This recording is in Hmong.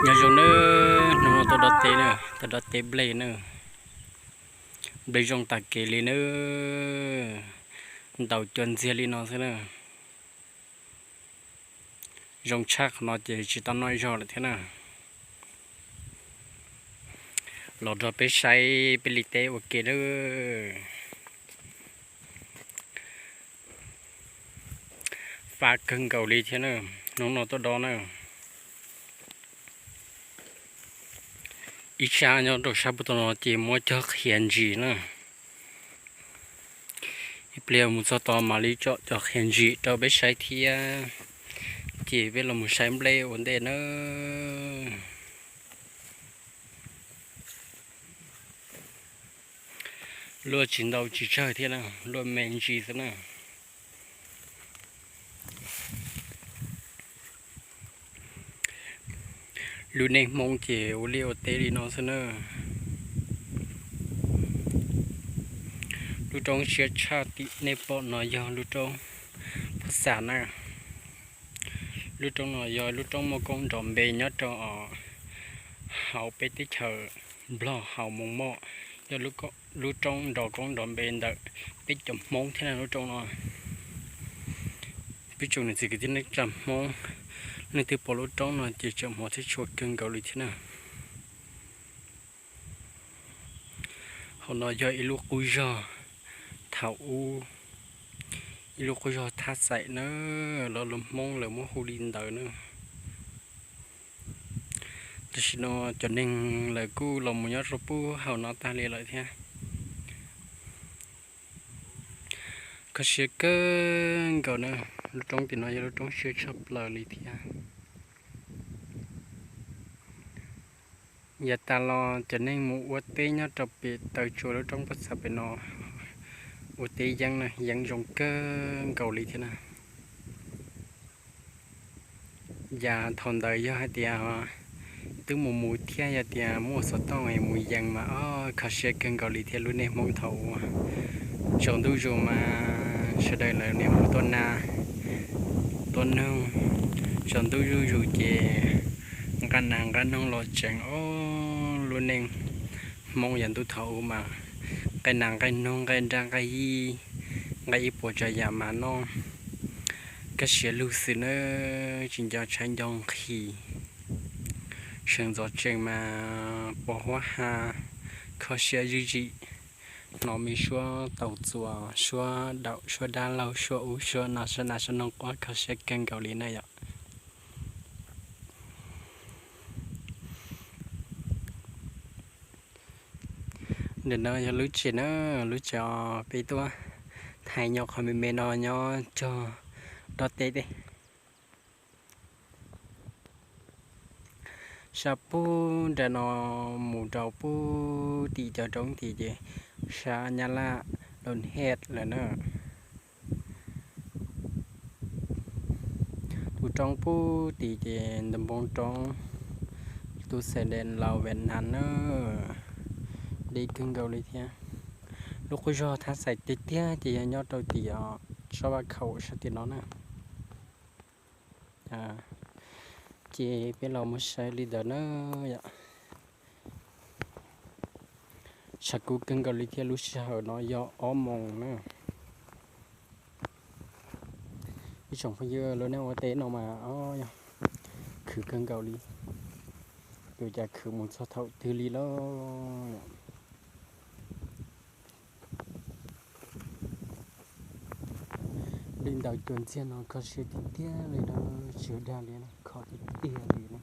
Nyob zoo nawb, hnub no tuaj dob teb na, tuaj dob teb nplej na. Nplej zoo tag kev li na, ntaus cua ntxiag li no xwb na. Zoo tshaj qhov no ces tsis tau noj zog lawm thiab na. Los nrog peb saib peb li teb ua ke na. Fab kawg nkaus li thiab na, hnub no tuaj dob na. Ib sab nyob rau sab puag tom no ces muab cog qhia ntsis na. Ib pliag mus txog tod mam li tsom cov qhia ntsis rau peb saib thiab. Ces peb los mus saib nplej ua ntej nawb. Luaj tsis ntau tsis tsawg thiab na, luaj me ntsis xwb na. Lub neej Hmoob ces ua liaj ua teb li no xwb na. Lub roob siab tshaj tim nej pom no yog lub roob Phooj Xas na. Lub roob no yog lub roob muaj koob nrov npe nyob rau hauv peb teb chaws Nplog hauv Moos Moj, yog lub roob nrov koob nrov npe ntawm peb cov Hmoob thiab na lub roob no. Peb tsoom niam txiv kwv tij neej tsa Hmoob, leej twg pom lub roob no ces tseem hmov thiab tshua kawg nkaus li thiab na. Hauv no yog ib lub qub zog thaum ub, ib lub qub zog thab xaim na, los lus Hmoob lawv muab hu li ntawd na. Tam sim no cov neeg lawv kuj los mus nyob rau pub hauv no tag li lawm thiab. Kho siab kawg nkaus na, lub roob tim no yog lub roob siab tshaj plaws li thiab. Yav tas los cov neeg mus ua teb nyob rau pem taw tsua lub roob Phooj Xas pem no, ua teb yeeb na, yeeb zoo kawg nkaus li thiab na. Yav thaum ntawd yog hais tias twb mus mus thiab, yog tias muaj xov tooj es mus yees mas o, kho siab kawg nkaus li thiab lub neej Hmoob thaum ub. Tsaus ntuj zus mas sawv daws lawv niaj mus tua nas tua noog, tsaus ntuj zuj zus ces nqa nas nqa noog los tsees. O, lub neej Hmoob yav ntuj thaum ub mas nqaij nas nqaij noog nqaij nraj nqaij yij, nqaij ib puas tsav yam mas noj kaj siab lug xwb nawb, tsis nco tshaib nco nqhis. Seem ntxov tsees mas pos huab ha, kho siab zwj zim, hnov me suab taus txuas, suab daum, suab dab laug, suab ub suab no, suab nas suab noog quaj, kho siab kawg nkaus li na yom. Ntawm no yog lub tsev na, lub tsev os, peb tuaj thaij nyob qhov me me no nyob cog dob teb teb. Sab pub nram no mus rau pub tim cov roob tid ces sab Nyab Laj Loos Hej lawm na. Tus roob pub tid ces ntawm npoo roob, tus xais dees laus Vietnam na, deb kawg nkaus li thiab. Lub qub zog thab xais tiag tiag ces yog nyob rau tim os, tsob vaj khaum sab tim no na. Ces peb los mus saib li ntawd na yom. Tshav kub kawg nkaus li thiab, lub sij hawm no yog ob moos na. Ib tsoom phooj ywg, lub neej ua teb no mas o, yog khwv kawg nkaus li, yuav cas khwv mus txog thaum twg li lauj. Li ntawd cua ntxiag no kho siab tiag tiag li na, tsis dag li, kho tiag tiag li.